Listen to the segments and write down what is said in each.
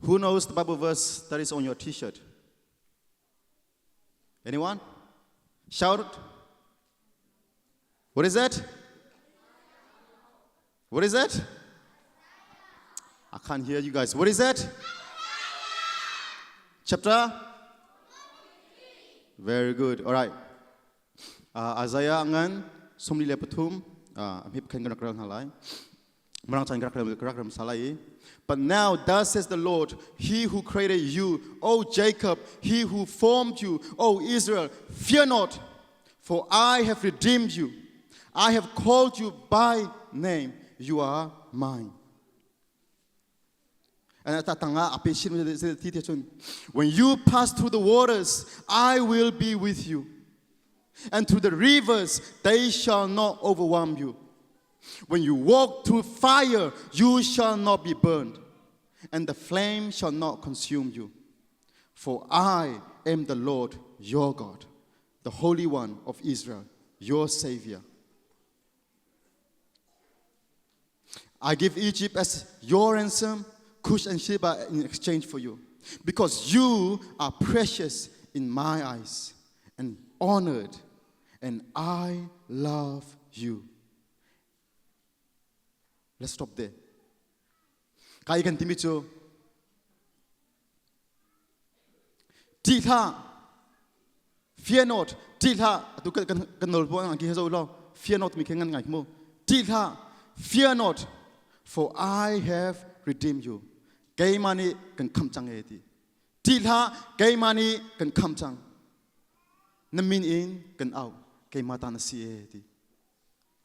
Who knows the Bible verse that is on your t-shirt? Anyone? Shout. What is that? What is that? I can't hear you guys. What is that? Chapter? Very good. All right. Uh, Isaiah ngan sumli le pathum uh, hip khan kan rak hna lai. But now, thus says the Lord, He who created you, O Jacob, He who formed you, O Israel, fear not, for I have redeemed you. I have called you by name. You are mine. When you pass through the waters, I will be with you. And through the rivers, they shall not overwhelm you. When you walk through fire, you shall not be burned, and the flame shall not consume you. For I am the Lord your God, the Holy One of Israel, your Savior. I give Egypt as your ransom, Cush and Sheba in exchange for you, because you are precious in my eyes and honored, and I love you. Let's stop there. Kai kan timi cu ṭih hlah fear not ṭih hlah atu kan kan nawl buang ang ki zo lo fear not mi khe ngan ngai mu ṭih hlah fear not for I have redeemed you keimah nih kan khamh cang e ti ṭih hlah keimah nih kan khamh cang na min in kan au keimah ta na si e ti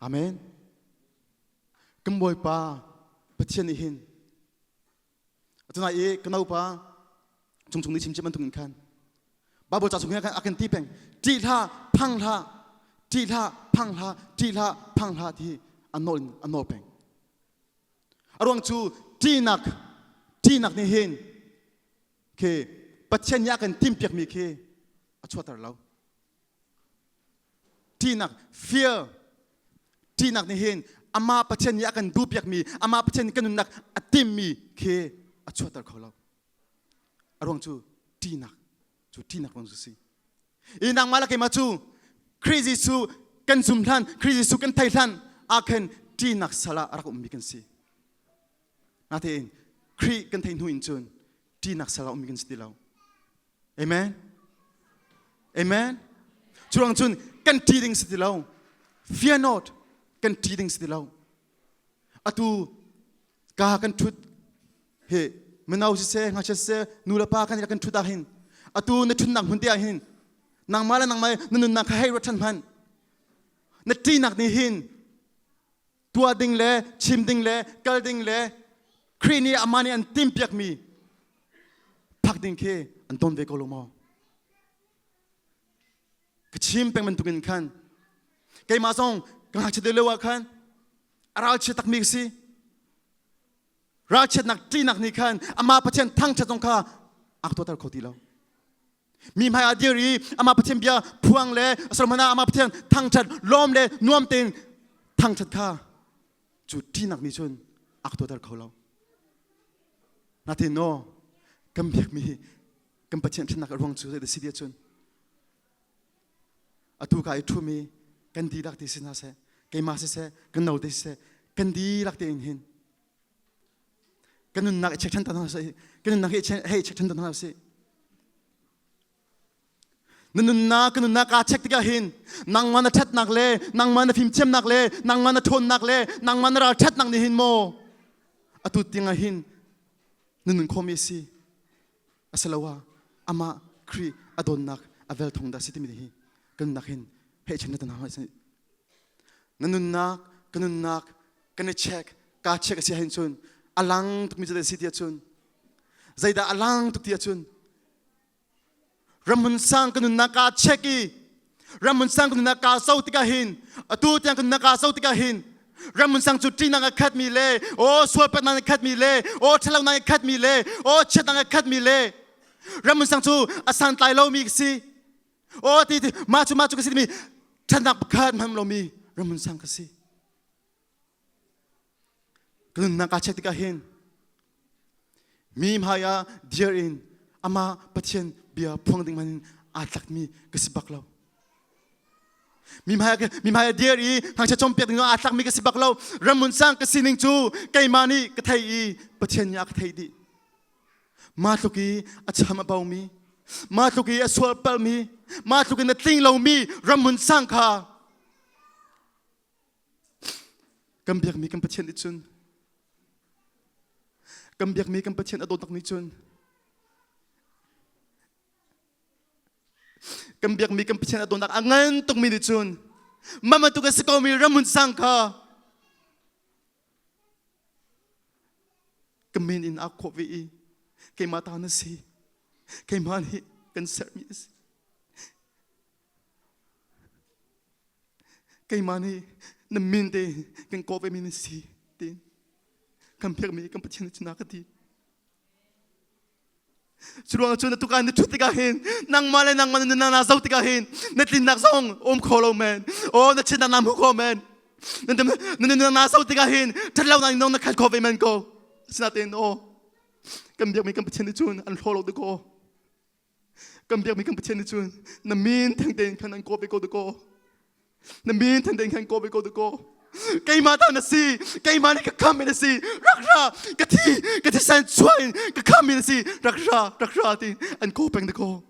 amen kan bawipa pathian nih hin Tunai i ka naupa chungchung nih chimchim bantuk in khan Bible ca chung hin a kan ti peng ṭih hlah phang hlah ṭih hlah phang hlah ṭih hlah phang hlah ti a nawl a nawl peng a ruang cu ṭihnak ṭihnak nih hin khi Pathian nih a kan timhpiakmi khi a chuahter lo Ṭihnak, fear, ṭihnak nih hin amah Pathian nih a kan duhpiakmi, amah Pathian nih kan nunnak a timmi khi a chuahter kho lo. A ruang cu ṭihnak, cu ṭihnak ruang cu si. I nangmah le keimah cu Khrih Jesuh kan zum hlan, Khrih Jesuh kan thei hlan ah khan ṭihnak sal ah a rak ummi kan si. Natein Khrih kan theih hnu in cun ṭihnak sal ah ummi kan si ti lo. Amen. Amen. Curuang cun kan ṭi ding si ti lo. Fear not. Kan ṭi ding si ti lo. Atu ka kan ṭhut he mino siseh ngakchia siseh nu le pa kan kan ṭhut ah hin atu na ṭhutnak hmun te ah hin nangmah le nangmah na nunnak kha hei ruat ṭhan hmanh. Na ṭihnak nih hin tuah ding le chim ding le kal ding le Khrih nih amah nih an timhpiakmi phak ding khi an ton ve ko lo maw? Ka chim peng bantukin khan keimah zong ka ngakchia deuh lio ah khan a ralchia takmi ka si. Ralchiatnak ṭihnak nih khan amah Pathian thangṭhat zong kha a ka tuahter kho ti lo. Mi hmai ah dir i amah Pathian bia phuang le Solomon ah amah Pathian thangṭhat lawm le nuam tein thangṭhat kha cu ṭihnak nih cun a ka tuahter kho lo. Natin no kan biakmi hi kan Pathian ṭhatnak a ruang cu zei si ti ahcun atu ka i ṭhumi kan dihlak ti si hna seh keimah siseh kan no te siseh kan dihlak tein hin kan nunnak i check ṭhan ta hna sih kan nunnak hi hei check ṭhan ta hna sih na nunnak ka nunnak kaa check tikah hin nangmah na ṭhatnak le nangmah na fimthiamnak le nangmah na ṭhawnnak le nangmah na ralṭhatnak nih hin maw atu tiangah hin na nun khawmi a si asiloah amah Khrih a dawtnak a vel thong dah si timi hi kan nunnak hin hei chen na hna na nunnak ka nunnak kan i check kaa check a si ahhin cun a lang tukmi cu si ti ahcun zeidah a lang tuk ti ahcun ramhun sang ka nunnak kaa check i ramhun sang ka nunnak kaa so tikah hin atu tiang ka nunnak kaa so tikah hin ramhun sang cu ṭihnak a khatmi le aw sualpatnak a khatmi le aw ṭhatlonak a khatmi le aw chiatnak a khatmi le ramhun sang cu a santlai lomi ka si aw ti ti mah cu mah cu ka si timi ṭhatnak pakhat hman lomi ramhun sang ka si Ka nunnak aa check tikah hin Mi hmai ah dir in amah Pathian bia phuang ding hmanh in aa tlakmi ka si bak lo. Mi hmai mi hmai ah dir i ngakchia cawnpiak ding aa tlakmi ka si bak lo. Ramhmun sang ka sining cu keimah nih ka thei i Pathian nih a ka theih dih. Mah tluk i a cham a bomi, mah tluk i a sual palmi, mah tluk in a tling lomi ramhmun sang kha kan biakmi kan Pathian nih cun kan biakmi kan Pathian a dawtnak nih cun kan biakmi kan Pathian a dawtnak a ngan tukmi nih cun mah bantuk a si komi ramhmun sang kha Ka min in aa khawh ve i keimah ta na si. Keimah nih kan sermi a si. Keimah nih na min te kan kawh vemi na si tiin kan pekmi kan Pathian nih cun a ka ti. Curuang cun na tuka na ṭhut tikah hin nangmah le nangmah na na zoh tikah hin na tlinnak zong um kho lo men. Oh na chinnak na hmu kho men. Na na na zoh tikah hin ṭhatlonak in na khat kho ve men ko. Asinain oh kan biakmi kan Pathian nih cun an hlaw lo dakaw. Kan biakmi kan Pathian nih cun na min theng tein khan an kaw ve ko dakaw. Na min theng tein khan kaw ve ko dakaw. Keimah ta na si, keimah nih ka kham na si, rak ra, ka thi, ka thisen chuah in ka kham na si, rak ra, rak ra ti an kaw peng dakaw.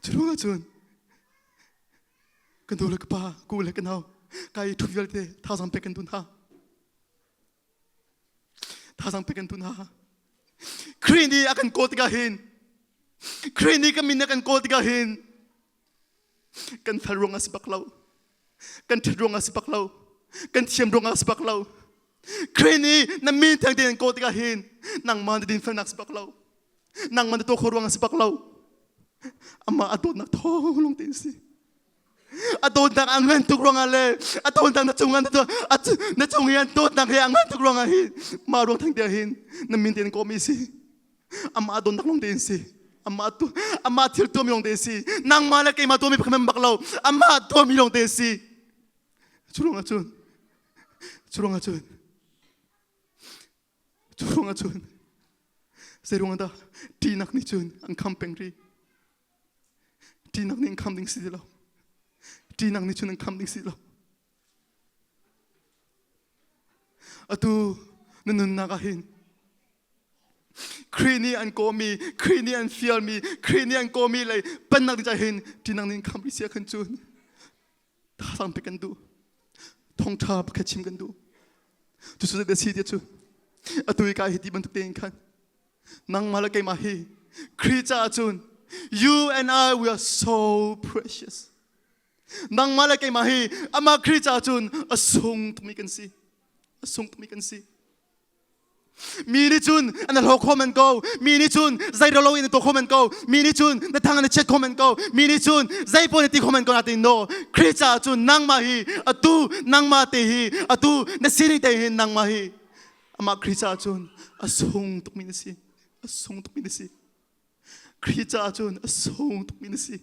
Cu ruangah cun ka nu le ka pa, ku le ka nau, ka i thu vialte thazaang pek kan dun hna. Thazaang pek kan dun hna. Khrih nih a kan kawl tikah hin, Khrih nih ka min a kan kawl tikah hin, kan fel ruang a si bak lo kan ṭhat ruang a si bak lo kan thiam ruang a si bak lo Khrih nih na min theng tein kawl tikah hin nangmah na dinfelnak si bak lo nangmah na tuah khawh ruang a si bak lo amah a dawtnak thawng lawng tein si a dawtnak a ngan tuk ruangah le a dawtnak na cungah na cung i an dawtnak he a ngan tuk ruangah hin mah ruang theng te hin na min tein kawhmi si amah donnak lawng tein si amah tu amah thil tuahmi lawng te si nangmah le keimah tuahmi pakhat bak lo amah tuahmi lawng te si cu ruangah cun cu ruangah cun cu ruangah cun zei ruangah dah ṭihnak nih cun an kham peng rih ṭihnak nih an kham ding si ti lo ṭihnak nih cun an kham ding si lo Atu na nunnak ah hin Khrih nih an kawmi, Khrih nih an fialmi, Khrih nih an kawmi lei pannak ding caah hin ṭinang ning kham sia khan cun thazaang pek kan duh. Thawngṭha pakhat chim kan duh. Cucu zeidah si ti cu atu i ka hi ti bantuk tein khan nangmah le keimah hi Khrih caah cun you and I we are so precious. Nangmah le keimah hi amah Khrih caah cun a sung tukmi kan si. A sung tukmi kan si. Mi nih cun an hlaw kho men ko. Mi nih cun zei lo in tuah kho men ko. Mi nih cun na thang na chiat kho men ko. Mi nih cun zei pawl na ti kho men ko natin no. Khrih caah cun nangmah hi atu nangmah te hi atu na sining te hin nangmah hi amah Khrih caah cun a sung tukmi na si. A sung tukmi na si. Khrih caah cun a sung tukmi na si.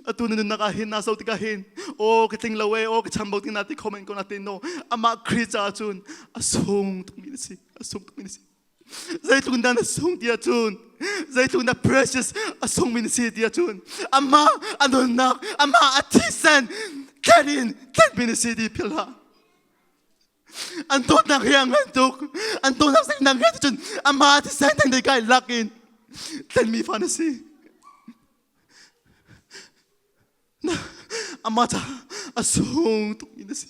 Atu na nunnak ah hin naa zoh tikah hin aw ka tling lo e aw ka chambau ti na ti kho men ko na ti no amah Khrih caah cun a sung tukmi na si a sung tukmi na si zeitluk dah na sung ti ahcun zeitluk dah precious a sungmi na si ti ahcun amah a nunnak amah a thisen thlen in tlenmi na si ti philh hlah an dawtnak hi a ngan tuk an dawtnak sengnak he cun amah thisen theng te kai lak in tlenmi fa na si Amah ca a sung tukmi na si.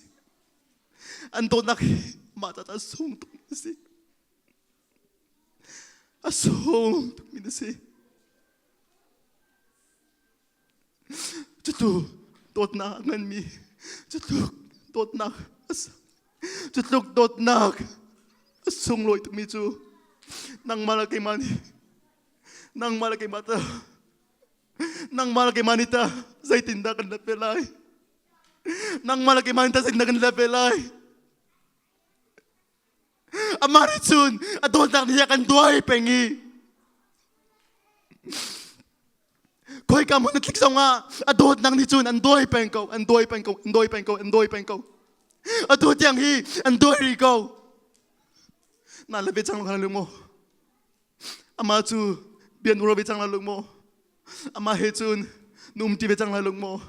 An dawtnak hi mah ca a sung tukmi na si. A sung tukmi na si. Cutluk dawtnak a nganmi, cutluk dawtnak a cutluk dawtnak a sunglawi tukmi cu nangmah le keimah nih nangmah le keimah ta Nangmah le keimah nih tah zeitindah kan let ve lai? Nangmah le keimah nih tah zeitindah kan let ve lai? Amah nih cun a dawtnak nih a kan duai peng i khoika hmun na tlik zongah a dawtnak nih cun an duai peng ko, an duai peng ko, an duai peng ko, an duai peng ko. Atu tiang hi an duai rih ko. Na le ve cang lo maw? Amah cu bia nu ve cang lai lo maw? Amah he cun na umṭi ve cang lai lo maw?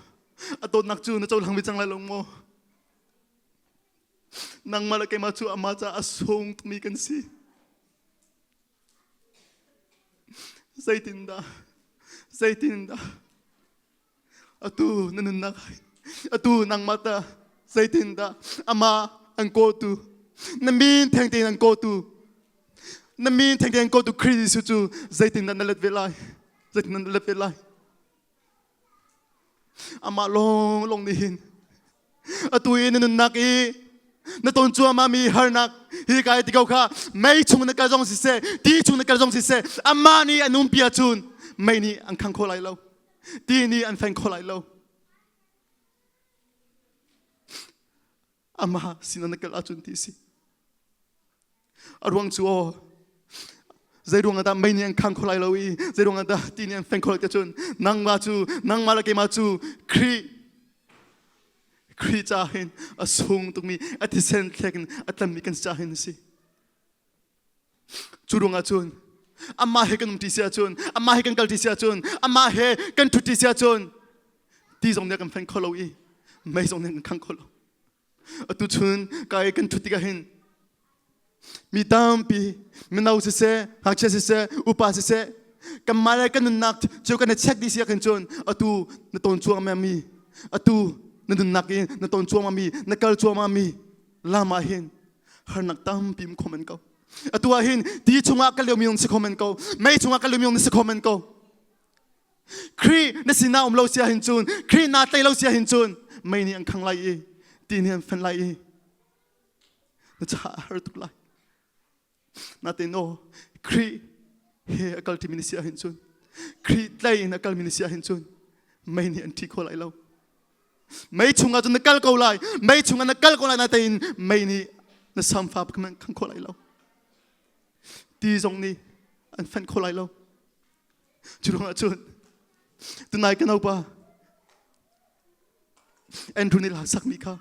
A dawtnak cu na cohlang ve cang lai lo maw? Nangmah le keimah cu amah caah a sung tukmi kan si. Zeitindah, zeitindah atu na nunnak atu nangmah ta zeitindah amah an kawtu na min theng tein an kawtu na min theng tein an kawtu Khrih Jesuh cu zeitindah na let ve lai zeitindah na let ve lai Amah lawnglawng nih hin atu i na nunnak i na ton cuahmah mi harnak hi kai ti ko kha mei chung na kal zong siseh ti chung na kal zong siseh amah nih an umpi ahcun mei nih an khang kho lai lo ti nih an feng kho lai lo amah sinah na kal ahcun ti si a ruang cu aw zei ruang dah mei nih an khang kho lai lo i zei ruang dah ti nih an feng kho lai ti cun nangmah cu nangmah le keimah cu Khrih Khrih ca hin a sung tukmi a thisen thlek in a tlammi kan ca hin a si Cu ruangah cun amah he kan umṭi si ahcun amah he kan kalṭi si ahcun amah he kan ṭhutṭi si ahcun ti zong nih a kan feng kho lo i mei zong nih a kan khang kho lo. Atu chun ka i kan ṭhut tikah hin mi tampi mino siseh ngakchia siseh upa siseh kanmah le kan nunnak cu kan i check dih si ahkhin cun atu na tawn cuahmah mi atu na nunnak i na tawn cuahmah mi na kal cuahmah mi lam ah hin harnak tampi um kho men ko atu ah hin ti chungah ka lio mi si kho men ko mei chungah ka lio mi si kho men ko Khrih na sinah um lo sia hin cun Khrih naa tlei lo sia hin cun mei nih an khang lai i ti nih an fen lai i na ca a har tuk lai natin aw Khrih he a kal ṭimi na si ahhin cun Khrih tlei in a kalmi na si ahhin cun mei nih an ṭhi kho lai lo mei chungah cun na kal ko lai mei chungah na kal ko lai natein mei nih na samfa khang kho lai lo ti zong nih an fenh kho lai lo cu ruangah cun tunai ka naupa Andrew nih hla sakmi kha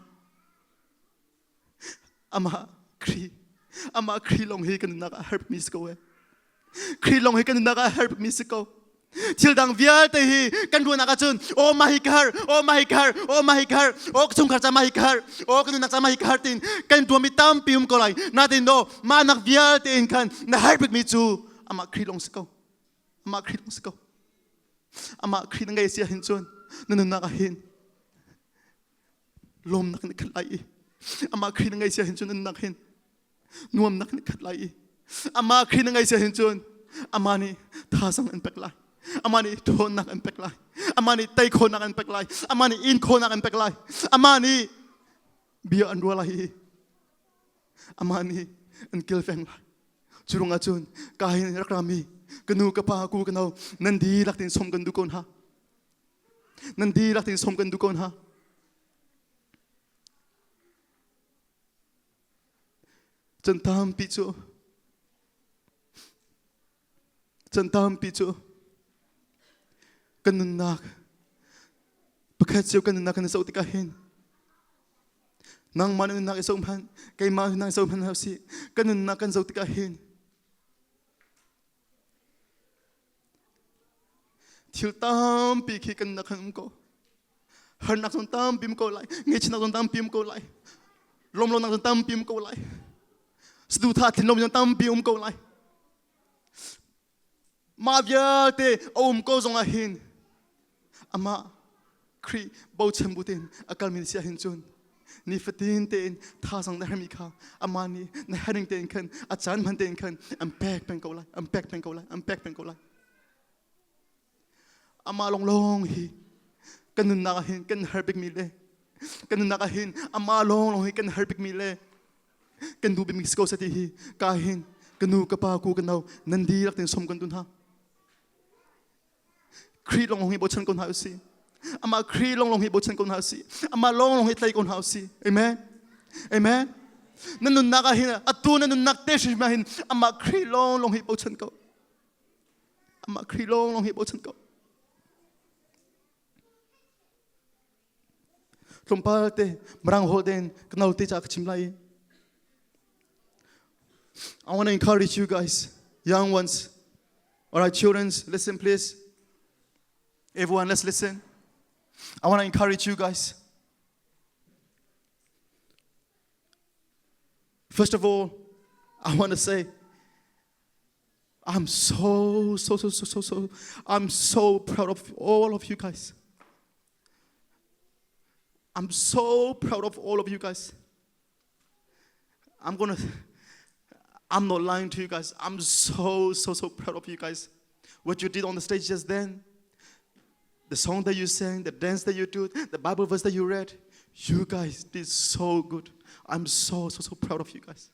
Amah Khrih amah Khrih lawng hi kan nunnak ah a herhmi si ko ee. Khrih lawng hi kan nunnak ah a herhmi si ko. Thil dang vialte hi kan ruahnak ahcun aw mah hi ka har, aw mah hi ka har, aw mah hi ka har, aw ka chungkhar ca mah hi ka har, aw ka nunnak ca mah hi ka har tiin kan tuahmi tampi um ko lai. Nain aw mah nak vialte in khan na har bikmi cu amah Khrih lawng si ko. Amah Khrih lawng si ko. Amah Khrih na ngei si ahhin cun na nunnak ah hin lawmnak nih khat lai i amah Khrih na ngaihsia hin cun nunnak hin nuamnak nih khat lai i amah Khrih na ngaihsia hin cun amah nih thazang an pek lai amah nih ṭhawnnak an pek lai amah nih tei khawhnak an pek lai amah nih in khawhnak an pek lai amah nih bia an ruah lai i amah nih an kilveng lai cu ruangah cun ka hin rak rami ka nu ka pa ku ka no nan dihlak tin som kan duh ko hna Nan dihlak tein sawm kan duh ko hna. Can tampi cu can tampi cu kan nunnak pakhat cio kan nunnak kan i zoh tikah hin nangmah na nunnak i zoh hmanh keimah nunnak i zoh hmanh hau sih kan nunnak kan zoh tikah hin Thil tampi khi kan nak um ko. Harnak zong tampi um ko lai. Ngaihchiatnak zong tampi um ko lai. Lawmlonak zong tampi um ko lai. Saduhthah thinlung zong tampi um ko lai. Mah vialte a um ko zong ah hin amah Khrih bochan bu tein a kalmi si ahhin cun nifatin tein thazang na hermi kha amah nih na herning tein khan a caan hman tein khan an pek peng ko lai an pek peng ko lai an pek peng ko lai amah lawnglawng hi kan nunnak ah hin kan har bikmi le kan nunnak ah hin amah lawnglawng hi kan har bikmi le kan duh bikmi si ko seh ti hi ka hin ka nu ka pa ku ka nau nan dihlak tein som kan dun ha Khrih longlong hi bochan ko hna usih. Amah Khrih longlong hi bochan ko hna usih. Amah longlong hi tlai ko hna usih. Amen. Amen. Na nunnak ah hin atu na nunnak te hrim ah hin amah Khrih longlong hi bochan ko. Amah Khrih longlong hi bochan ko. Tlawmpal te Mirang holh tein ka no te ca ka chim lai. I want to encourage you guys, young ones. All right, children, listen please. Everyone, let's listen. I want to encourage you guys. First of all, I want to say, I'm so, so, so, so, so, so, I'm so proud of all of you guys. I'm so proud of all of you guys. I'm gonna, I'm not lying to you guys. I'm so, so, so proud of you guys. What you did on the stage just then, the song that you sang, the dance that you did, the Bible verse that you read, you guys did so good. I'm so, so, so proud of you guys.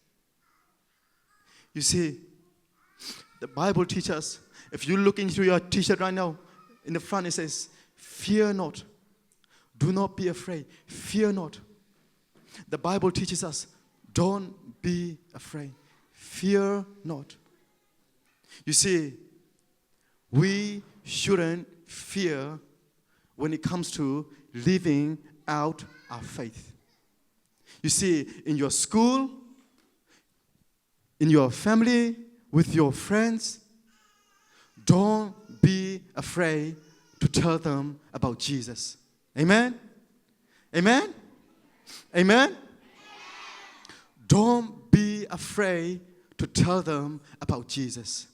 You see, the Bible teaches us, if you look into your t-shirt right now, in the front it says, fear not. Do not be afraid. Fear not. The Bible teaches us, don't be afraid. Fear not. You see, we shouldn't fear when it comes to living out our faith. You see, in your school, in your family, with your friends, don't be afraid to tell them about Jesus. Amen? Amen? Amen? Don't be afraid to tell them about Jesus.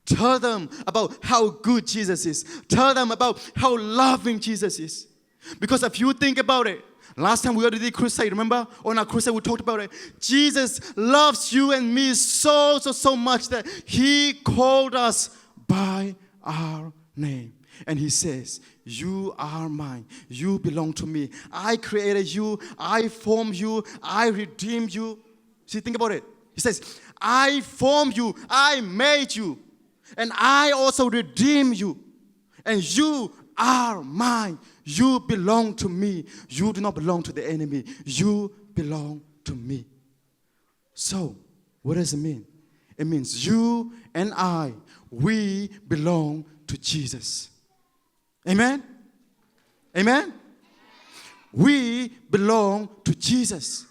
Tell them about how good Jesus is. Tell them about how loving Jesus is. Because if you think about it, last time we already did crusade, remember? On our crusade, we talked about it. Jesus loves you and me so, so, so much that he called us by our name. And he says, You are mine. You belong to me. I created you. I formed you. I redeemed you. See, think about it. He says, I formed you. I made you. And I also redeemed you. And you are mine. You belong to me. You do not belong to the enemy. You belong to me. So, what does it mean? It means you and I, we belong to Jesus. Amen? Amen? We belong to Jesus.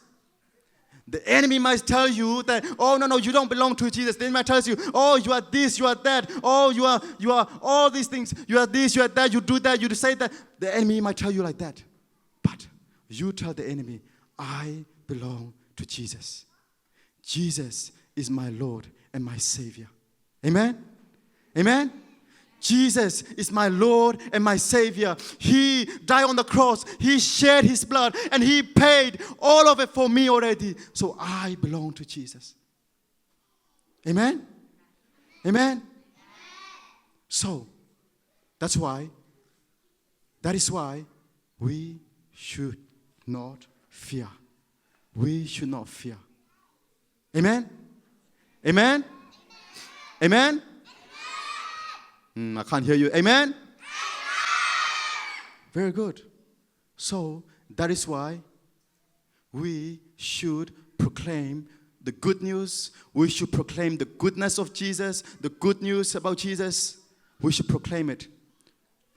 The enemy might tell you that, oh, no, no, you don't belong to Jesus. The enemy might tell you, oh, you are this, you are that. Oh, you are, you are all these things. You are this, you are that, you do that, you say that. The enemy might tell you like that. But you tell the enemy, I belong to Jesus. Jesus is my Lord and my Savior. Amen? Amen? Jesus is my Lord and my Savior. He died on the cross. He shed His blood and He paid all of it for me already. So I belong to Jesus. Amen? Amen? So that's why, that is why we should not fear. We should not fear. Amen? Amen? Amen? I can't hear you. Amen? Very good. So that is why we should proclaim the good news. We should proclaim the goodness of Jesus, the good news about Jesus. We should proclaim it.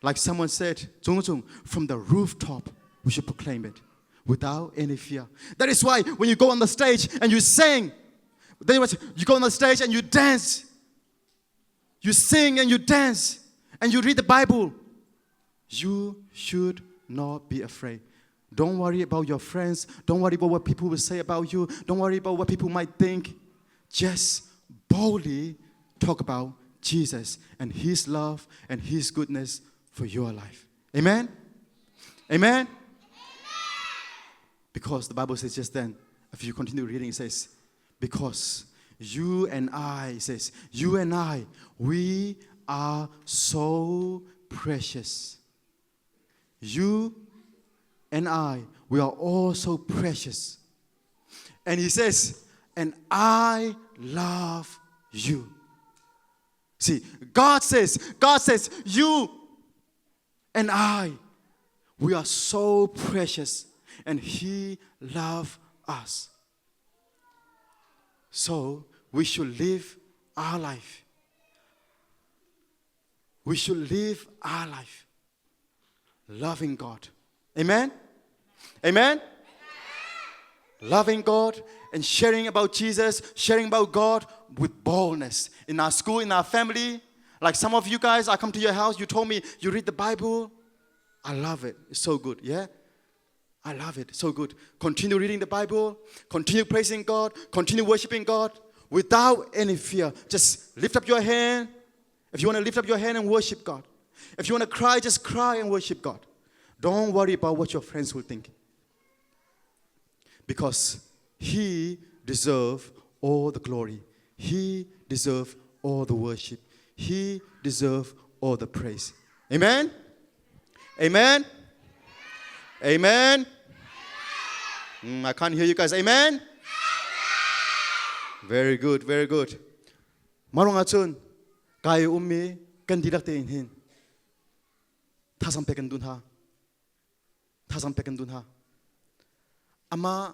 Like someone said, from the rooftop, we should proclaim it without any fear. That is why when you go on the stage and you sing, then you go on the stage and you dance, you sing and you dance, and you read the Bible, you should not be afraid. Don't worry about your friends. Don't worry about what people will say about you. Don't worry about what people might think. Just boldly talk about Jesus and His love and His goodness for your life. Amen? Amen? Because the Bible says just then, if you continue reading, it says, because you and I, it says, you and I, we are so precious. You and I, we are all so precious. And he says, and I love you. See, God says, God says, you and I, we are so precious, and He loves us. So we should live our life. We should live our life loving God. Amen? Amen? Loving God. and sharing about Jesus, sharing about God with boldness in our school, in our family. Like some of you guys, I come to your house, you told me you read the Bible. I love it. It's so good. Yeah? I love it. So good. Continue reading the Bible, continue praising God, continue worshiping God without any fear. Just lift up your hand. If you want to lift up your hand and worship God. If you want to cry, just cry and worship God. Don't worry about what your friends will think. Because He deserves all the glory. He deserves all the worship. He deserves all the praise. Amen? Amen? Amen? I can't hear you guys. Amen? Very good, very good. Marong ahcun kai ummi kan dihlak tein hin thazang pek kan duh hna. Thazang pek kan duh hna. Amah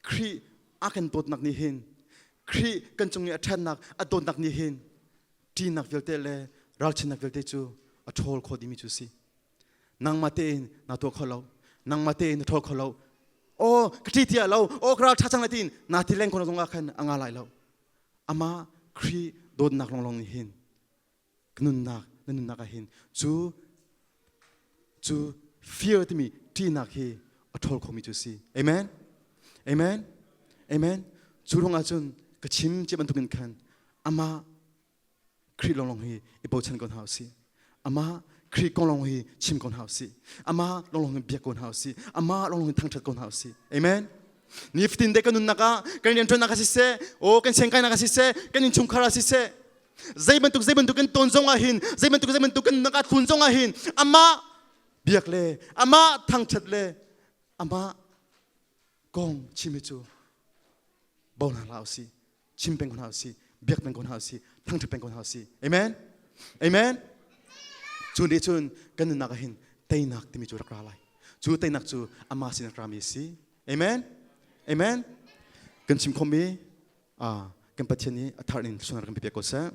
Khrih a kan dawtnak nih hin Khrih kan cung i a ṭhatnak a dawtnak nih hin ṭihnak vialte le ralchannak vialte cu a ṭhawl kho dimi cu si. Nangmah tein naa tuah kho lo. Nangmah tein na ṭhawl kho lo. Aw ka ṭih tiah lo. Aw ka ral ṭha cang lai tiin naa ti leng ko zong ah khan a nga lai lo. Amah Khrih dawtnak lawnglawng nih hin ka nunnak na nunnak ah hin cu cu fear timi ṭihnak hi a ṭhawl khomi cu si. Amen. Amen. Amen. Cu ruangah cun ka chim cia bantukin khan amah Khrih lawnglawng hi i bochan ko hna usih. Amah Khrih kong lawng hi chim ko hna usih. Amah lawnglawng hi biak ko hna usih. Amah lawnglawng hi thangṭhat ko hna usih. Amen. Nifatin te kan nunnak ah kan rianṭuannak ah siseh, aw kan siangkainak ah siseh, kan innchungkhar ah siseh, zei bantuk zei bantuk kan tawn zong ah hin, zei bantuk zei bantuk kan nunnak ah thlun zong ah hin, amah biak le amah thangṭhat le amah kong chim hi cu bo hna hlah usih. Chim peng ko hna usih, biak peng ko hna usih, thangṭhat peng ko hna usih. Amen. Amen. Cu nih cun kan nunnak ah hin teinak timi cu rak ra lai. Cu teinak cu amah sin rak rami a si. Amen. Amen. Kan chim khomi kan Pathian nih a thar in sunar kan pe ko seh.